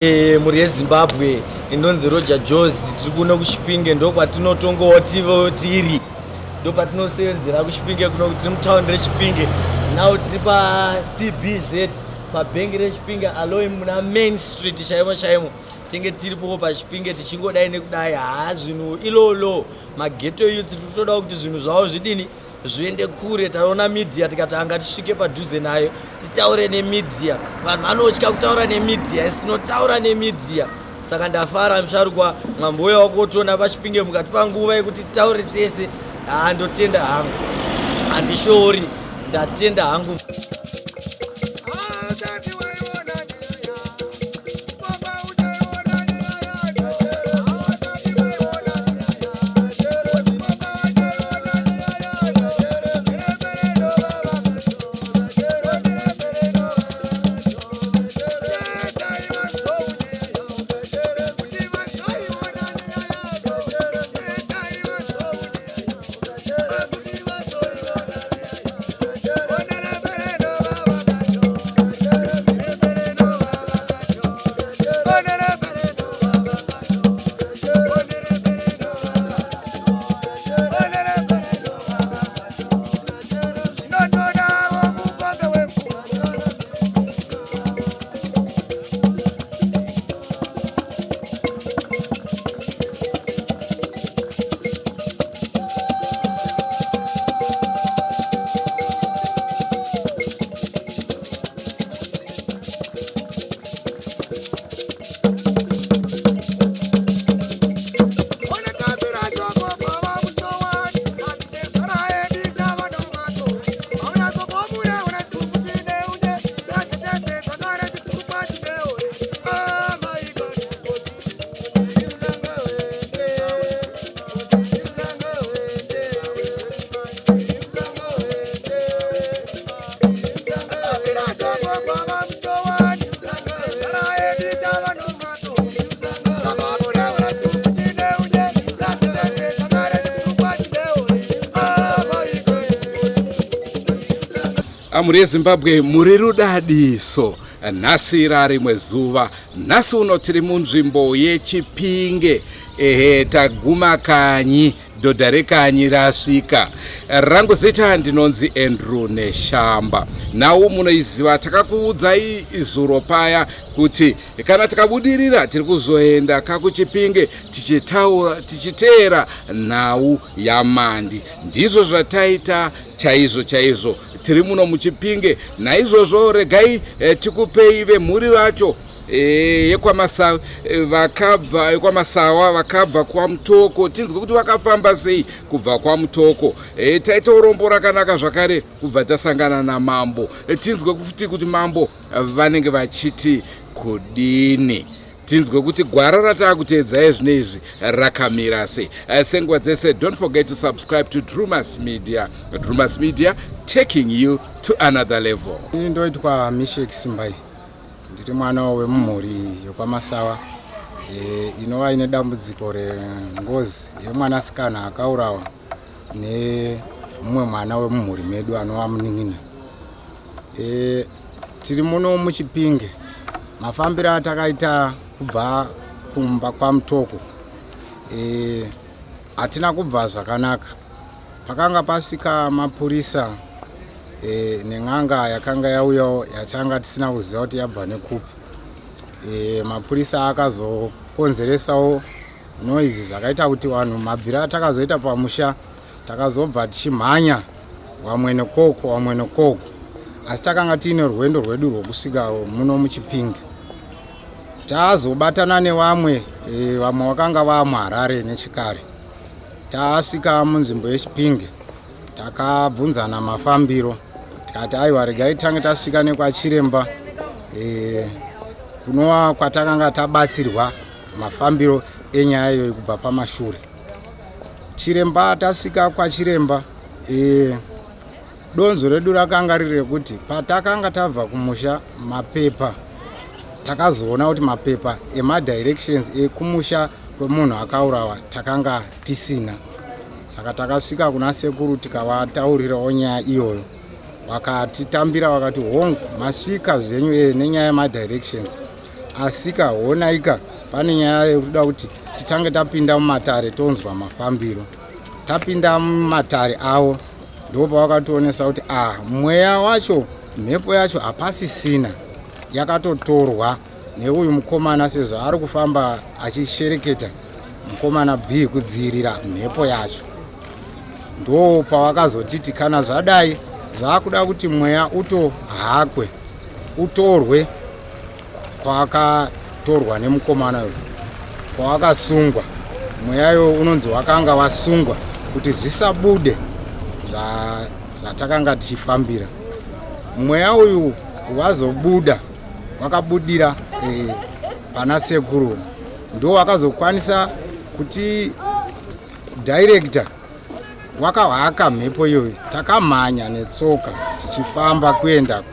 Eh, mhuri yeZimbabwe inonzi Roger Jozi, tiri kuno kuChipinge, ndokwatinotongowo tiri, ndopatinosevenzera kuChipinge kuno, tiri mutaundi reChipinge. Now tiri paCBZ, pabhengi reChipinge aloi, muna Main Street chaimo chaimo. Tinge tiripo paChipinge tichingodai nekudai. Haa, zvinhu ilolo maghetto youth tiri kutoda kuti zvinhu zvavo zvidini, zviende kure. Taona media, tikati anga tisvike padhuze nayo, titaure nemedia. Vanhu vanotya kutaura nemedia, isinotaura nemedia. Saka ndafara, musharukwa mwamboya wakotiona paChipinge mukati panguva yekuti titaure tese. Haa, ndotenda hangu, handishori, ndatenda hangu. Mhuri yeZimbabwe, muri rudadiso. Nhasi rarimwe zuva, nhasi uno tiri munzvimbo yeChipinge. Ehe, taguma kanyi, dhodha rekanyi rasvika. Rangu zita ndinonzi Andrew Neshamba. Nhau munoiziva, takakuudzai izuro paya kuti kana tikabudirira tiri kuzoenda kakuChipinge tichitaura, tichiteera nhau yaMandi. Ndizvo zvataita chaizvo chaizvo, tiri muno muChipinge. Naizvozvo regai tikupei vemhuri vacho yekwamasawa vakabva, yekwaMasawa vakabva kwaMutoko, tinzwe kuti vakafamba sei kubva kwaMutoko. Taita urombo rakanaka zvakare kubva tasangana namambo. Tinzwe futi kuti mambo vanenge vachiti kudini, tinzwe kuti gwara rataakuteedzai zvino izvi rakamira sei. Senguva dzese, don't forget to subscribe to Drumas Media. Drumas Media, taking you to another level. Ini ndoitwa Mishek Simbai, ndiri mwana wemumhuri yekwaMasawa inova ine dambudziko rengozi yemwanasikana akaurawa nemumwe mwana wemumhuri medu anova munin'ina. Tiri muno muChipinge. Mafambiro atakaita kubva kumba kwaMutoko, hatina kubva zvakanaka. Pakanga pasvika mapurisa nen'anga yakanga yauyawo yatanga tisina kuziva kuti yabva nekupi. Mapurisa akazokonzeresawo noise, zvakaita kuti vanhu, mabviro atakazoita pamusha, takazobva tichimhanya, vamwe nekoko, vamwe nekoko, asi takanga tiine rwendo rwedu rwokusvika muno muChipinge. Tazobatana nevamwe, vamwe vakanga vamuHarare nechikare. Tasvika munzvimbo yeChipinge, takabvunzana mafambiro, tikati aiwa, regai tange tasvika nekwachiremba, kunova kwatakanga tabatsirwa mafambiro enyaya iyoyi kubva pamashure. Chiremba, tasvika kwachiremba, donzo redu rakanga riri rekuti patakanga tabva kumusha, mapepa, takazoona kuti mapepa emadirections ekumusha kwemunhu akaurawa takanga tisina. Saka takasvika kuna sekuru, tikavataurirawo nyaya iyoyo, vakatitambira, vakati hongu, masvika zvenyu nenyaya yemadirections. Asika honaika pane nyaya yekuda kuti titange tapinda mumatare tonzwa mafambiro. Tapinda mumatare avo ndipo pavakationesa kuti ah, mweya wacho, mhepo yacho hapasisina, yakatotorwa neuyu mukomana sezvo ari kufamba achishereketa mukomana B kudziirira mhepo yacho. Ndo pavakazotiti kana zvadai zvakuda kuti mweya utohakwe utorwe kwakatorwa nemukomana uyu kwawakasungwa. Mweya iwo unonzi wakanga wasungwa kuti zvisabude zvatakanga tichifambira. Mweya uyu wazobuda, wakabudira pana sekuru, ndo wakazokwanisa kuti director wakahaka mhepo iyoyo. Takamhanya netsoka tichifamba kuenda,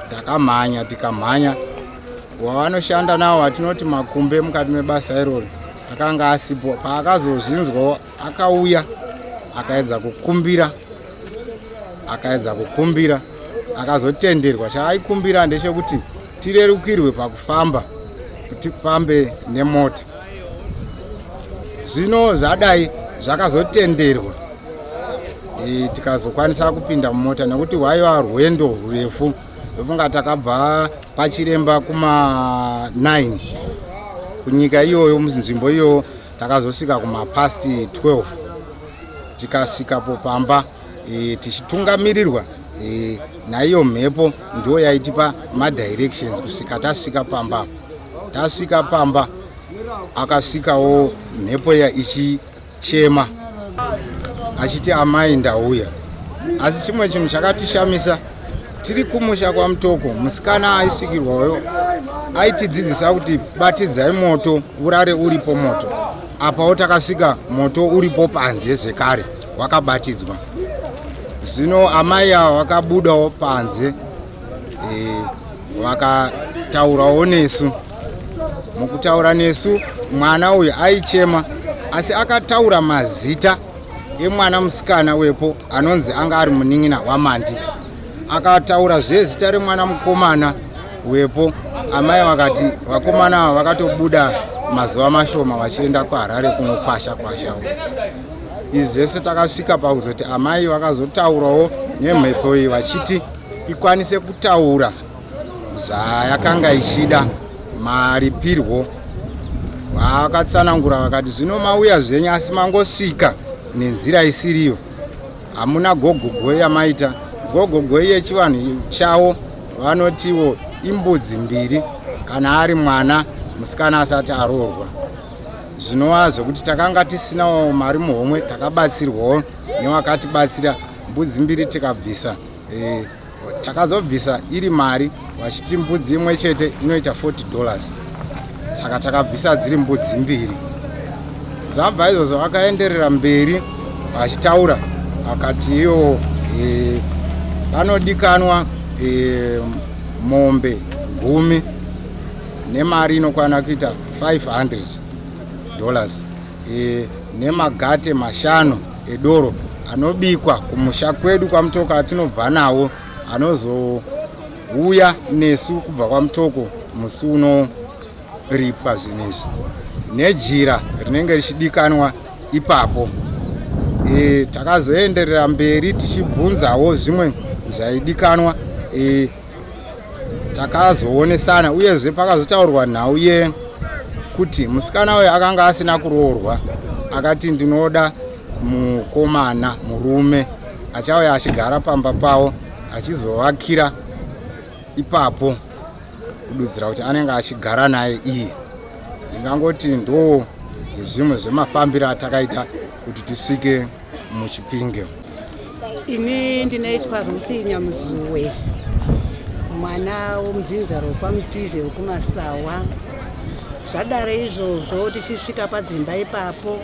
takamhanya tikamhanya. Wavanoshanda nawo vatinoti makumbe mukati mebasa irori akanga asipo. Paakazozvinzwawo akauya akaedza kukumbira, akaedza kukumbira akazotenderwa. Chaaikumbira ndechekuti tirerukirwe pakufamba, tifambe nemota. Zvino zvadai zvakazotenderwa, tikazokwanisa kupinda mumota nekuti hwaiva rwendo rurefu. Ndofunga takabva pachiremba kuma 9 kunyika iyoyo, munzvimbo iyoyo, takazosvika kumapast 12. Tikasvikapo pamba tichitungamirirwa naiyo mhepo, ndo yaitipa madirections kusvika tasvika pamba. Tasvika pamba akasvikawo mhepo iya ichichema achiti amai ndauya. Asi chimwe chinhu chakatishamisa, tiri kumusha kwaMutoko, musikana aisvikirwayo aitidzidzisa kuti batidzai moto urare uripo moto. Apawo takasvika moto uripo panze zvekare wakabatidzwa. Zvino amai ava vakabudawo panze, vakataurawo nesu. Mukutaura nesu mwana uyu aichema, asi akataura mazita emwana musikana wepo anonzi anga ari munin'ina waMandi. Akataura zvezita remwana mukomana wepo. Amai vakati vakomana ava vakatobuda mazuva mashoma vachienda kuHarare kunokwasha kwashawo. Izvi zvese takasvika pakuzoti amai vakazotaurawo nemhepo iyi vachiti ikwanise kutaura zvayakanga ichida maripirwo. Vakatsanangura vakati zvino mauya zvenyu asi mangosvika nenzira isiriyo, hamuna gogogoi yamaita. Gogogoi yechivanhu chavo vanotiwo imbudzi mbiri kana ari mwana musikana asati aroorwa, zvinova zvekuti takanga tisinawo mari muhomwe. Takabatsirwawo newakatibatsira mbudzi mbiri tikabvisa. Takazobvisa iri mari vachiti mbudzi imwe chete inoita $40, saka takabvisa dziri mbudzi mbiri. Zvabva izvozvo vakaenderera mberi vachitaura vakati iyo panodikanwa mombe 10 nemari inokwana kuita $500, nemagate 5 edoro anobikwa kumusha kwedu kwaMutoko atinobva nawo, anozouya nesu kubva kwaMutoko musi unoripwa zvinhu izvi, nejira rinenge richidikanwa ipapo. Takazoenderera mberi tichibvunzawo zvimwe zvaidikanwa. Takazoonesana uyezve pakazotaurwa nhau yekuti musikana uyu akanga asina kuroorwa, akati ndinoda mukomana murume achauya achigara pamba pavo achizovakira ipapo, kududzira kuti anenge achigara naye iye. Ndingangoti ndo zvimwe zvemafambiro atakaita kuti tisvike muChipinge. Ini ndinoitwa Ruthi Nyamuzuwe, mwana womudzinza rokwaMutize wekuMasawa. Zvadaro izvozvo tichisvika padzimba ipapo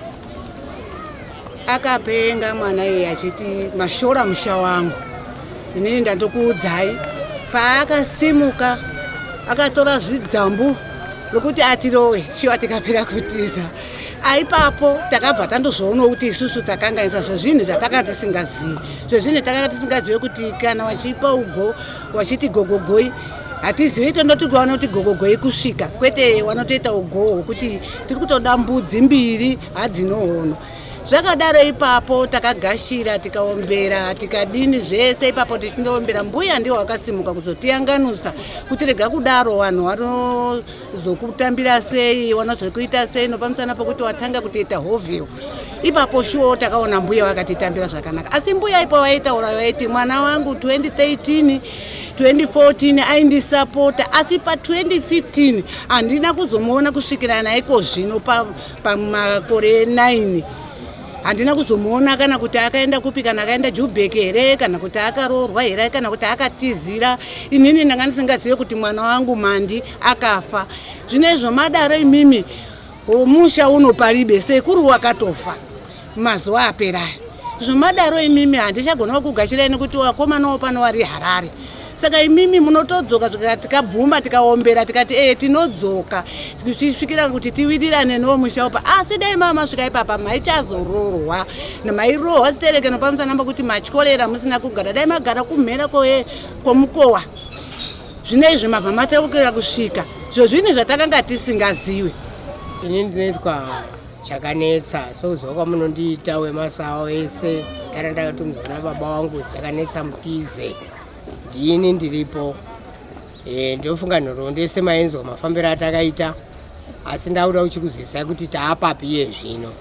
akapenga mwana iye achiti mashora musha wangu, inini ndandokuudzai. Paakasimuka akatora zvidzambu nokuti atirowe chiwa, tikapera kutiza. Aipapo takabva tandozvoonawo kuti isusu takanganisa zvezvinhu zvatakanga tisingazivi, zvezvinhu takanga tisingazivi kuti kana wachipa ugo wachiti gogogoi. Hatizivi, tondoti vanoti gogogoi kusvika, kwete vanotoita ugoho kuti tiri kutoda mbudzi mbiri hadzinohono. Zvakadaro ipapo takagashira, tikaombera, tikadini zvese ipapo tichindoombera. Mbuya ndiwo wakasimuka kuzotiyanganusa kuti rega kudaro, vanhu vanozokutambira sei, vanozokuita sei nopamusana pokuti watanga kutoita hovhiyo ipapo. Shuwo takaona mbuya vakatitambira zvakanaka, asi mbuya ipo vaitaura, vaiti mwana wangu 2013, 2014 aindisapota, asi pa2015 handina kuzomuona kusvikira naiko zvino pamakore 9 handina kuzomuona, kana kuti akaenda kupi, kana akaenda Jubek here, kana kuti akaroorwa here, kana kuti akatizira. Inini ndanga ndisingazive kuti mwana wangu Mandi akafa. Zvino izvo madaro imimi, musha uno paribe sekuru wakatofa mazuva aperaya. Zvomadaro imimi, handichagona kugashirai nekuti wakomanawo pano wari Harare. Saka imimi munotodzoka. Tikabvuma, tikaombera, tikati ee, tinodzoka tichisvikira kuti tiwirirane nomusha upa. Asi dai mama masvika ipapa, maichazororwa, mairohwa sitereke nopamusana pokuti matyorera musina kugara. Dai magara kumhera kwomukowa. Zvino izvi mabva mataukira kusvika zvo zvinhu zvatakanga tisingazivi. Ini ndinoitwa Chakanetsa, sokuziva kwamunondiita wemasawa ese. Zita randakatumidzwa nababa wangu Chakanetsa Mutize, ndini ndiripo. Ndinofunga nhoroondo yese mainzwa, mafambiro atakaita, asi ndakuda kuchikuzisai kuti taapapi iye zvino.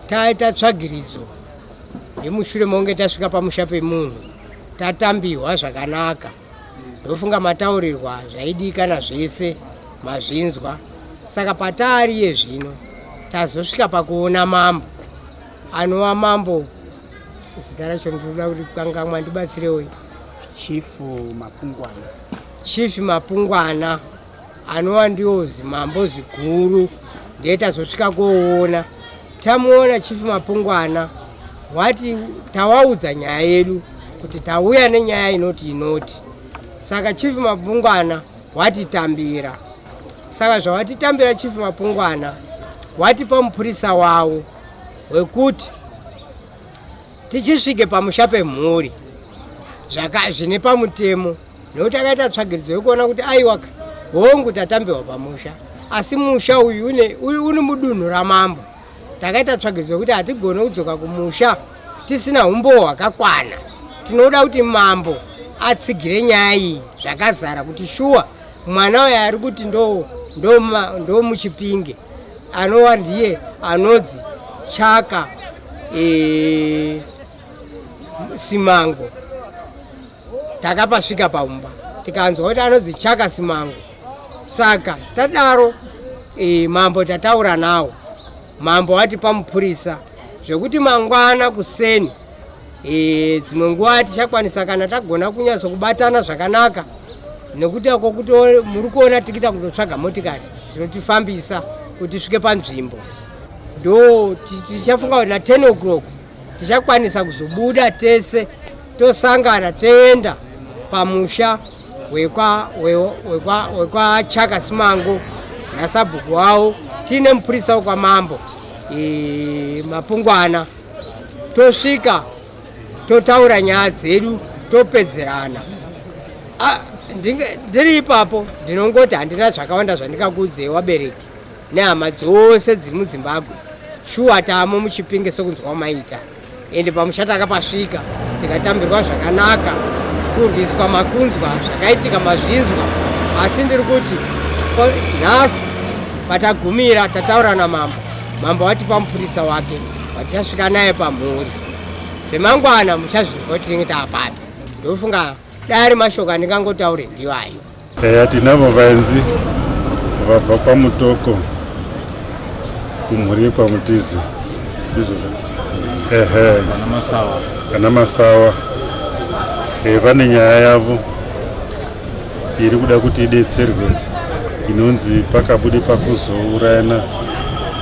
Taita tsvagiridzo yemushure monge tasvika pamusha pemunhu, tatambiwa zvakanaka. Ndofunga mataurirwa zvaidikana zvese mazvinzwa. Saka pataari iye zvino tazosvika pakuona mambo, anova mambo, zita racho ndinoda kuti kangamwa, ndibatsirewo. Chief Mapungwana. Chief Mapungwana, anova ndiwo zimambo ziguru, ndiye tazosvika koona. Tamuona Chief Mapungwana, wati tawaudza nyaya yedu kuti tauya nenyaya inoti inoti. Saka Chief Mapungwana watitambira. Saka zvawatitambira Chief Mapungwana, watipa mupurisa wavo wekuti tichisvike pamusha pemhuri zvine pamutemo, nekuti akaita tsvagiridzo yekuona kuti aiwaka, hongu tatambiwa pamusha, asi musha uyu uni mudunhu ramambo. Takaita tsvagiridzo yekuti hatigone kudzoka kumusha tisina umbowo hwakakwana. Tinoda kuti mambo atsigire nyaya iyi zvakazara, kuti shuwa mwana uyo ari kuti ndo muChipinge, anova ndiye anonzi Chaka Simango. Takapasvika paumba, tikanzwa kuti anonzi Chaka Simango. Saka tadaro, mambo tataura nawo, mambo watipa mupurisa zvekuti mangwana kuseni, dzimwe nguva tichakwanisa kana tagona kunyatsokubatana zvakanaka, nekuti ako kuti muri kuona tikita kutotsvaga motikari dzinotifambisa kuti tisvike panzvimbo. Ndo tichafunga kuti na 10 o'clock tichakwanisa kuzobuda tese, tosangana, toenda pamusha wekwaChaka Simango nasabhuku wavo, tiine mupurisa wekwamambo Mapungwana. Tosvika, totaura nyaya dzedu, topedzerana. Ndiri ipapo ndinongoti handina zvakawanda zvandingakuudzei wabereki nehama dzose dziri muZimbabwe. Shuwa tamo muChipinge sekunzwa maita, ende pamusha takapasvika, tikatambirwa zvakanaka. Kurwiswa makunzwa, zvakaitika mazvinzwa, asi ndiri kuti nhasi patagumira tataura namambo. Mambo watipa mupurisa wake watichasvika naye pamhuri. Zvemangwana muchazvinzwa kuti tinenge taapapi. Ndofunga dai ari mashoko andingangotaure ndiwayo. Eya, tinavo vaenzi vabva kwaMutoko, kumhuri yekwaMutizi, ndizvo? Ehe, ana Masawa. Vane nyaya yavo iri kuda kuti idetserwe, inonzi pakabude pakuzourayana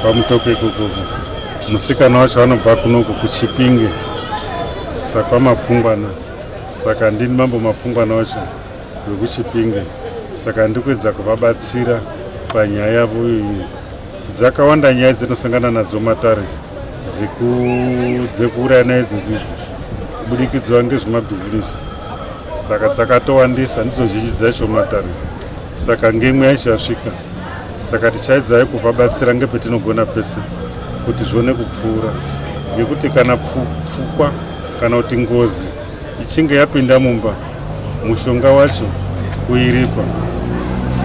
kwaMutoko ikokoko. Musikana wacho anobva kunoko kuChipinge, sakwaMapungwana. Saka ndini mambo Mapungwana wacho wekuChipinge, saka ndiri kuedza kuvabatsira panyaya yavo iyi. Dzakawanda nyaya dzinosangana nadzo matare dzekuurayana idzodzidzi kubudikidzwa ngezvemabhizinesi. Saka dzakatowandisa, ndidzo zhinji dzacho mumatare. Saka ngemwe yacho yasvika, saka tichaidzai kuvabatsira ngepetinogona pese kuti zvione kupfuura, ngekuti kana pfukwa kana kuti ngozi ichinge yapinda mumba, mushonga wacho kuiripa.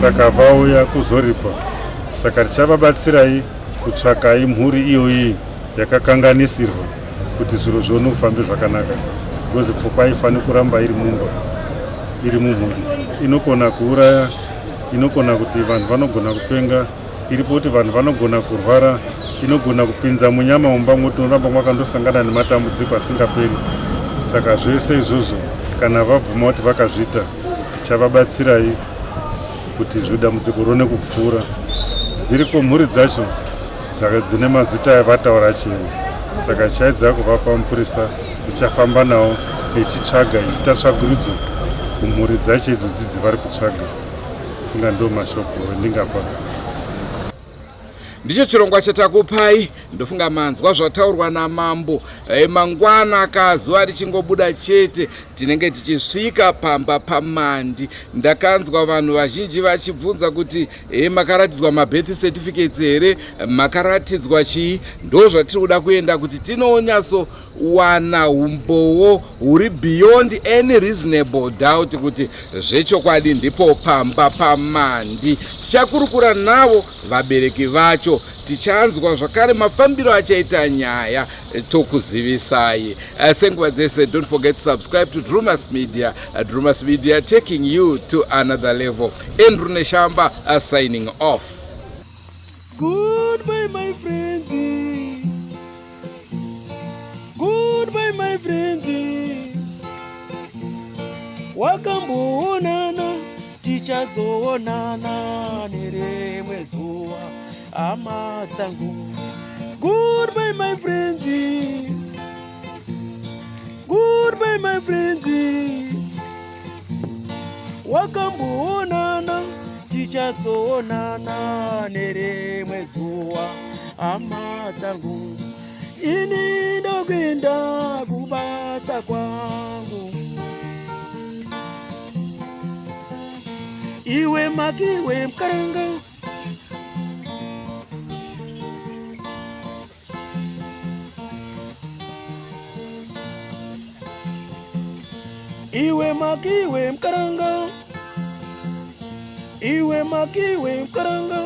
Saka vauya kuzoripa, saka tichavabatsirai kutsvakai mhuri iyoyi yakakanganisirwa kuti zviro zvione kufambe zvakanaka, because pfukwa haifaniri kuramba iri mumba, iri mumhuri. Inokona kuuraya, inokona kuti vanhu vanogona kupenga, iripo kuti vanhu vanogona kurwara, inogona kupinza munyama mumba moti unoramba mwakandosangana nematambudziko asingaperi. Saka zvese izvozvo kana vabvuma kuti vakazviita, tichavabatsirai kuti dambudziko rione kupfuura. Dziriko mhuri dzacho dzine mazita avataura chii, saka chaidza kuvapa mupurisa ichafamba nawo ichitsvaga, ichiita tsvagurudzo kumhuri dzacho idzodzi dzivari kutsvaga. Funga ndo mashoko endingapa. Ndicho chirongwa chatakupai. Ndofunga manzwa zvataurwa namambo. Mangwana kazuva richingobuda chete tinenge tichisvika pamba paMandi. Ndakanzwa vanhu vazhinji vachibvunza kuti makaratidzwa mabirth certificates here, makaratidzwa chii? Ndo zvatiri kuda kuenda kuti tinonyatsowana umbowo huri beyond any reasonable doubt kuti zvechokwadi ndipo pamba paMandi. Tichakurukura navo vabereki vacho, tichanzwa zvakare mafambiro achaita nyaya, tokuzivisai. Senguva dzese, don't forget to subscribe to Drumas Media. Drumas Media, taking you to another level. Andrew Neshamba signing off. Goodbye my friends, goodbye my friends. Wakamboonana, tichazoonana nerimwe zuva, hama dzangu. Goodbye my friends, goodbye my friends. Wakamboonana, tichazoonana nerimwe zuva, hama dzangu. Ini ndokuenda kubasa kwangu. Iwe makiwe mukaranga. Iwe makiwe mukaranga. Iwe makiwe mukaranga.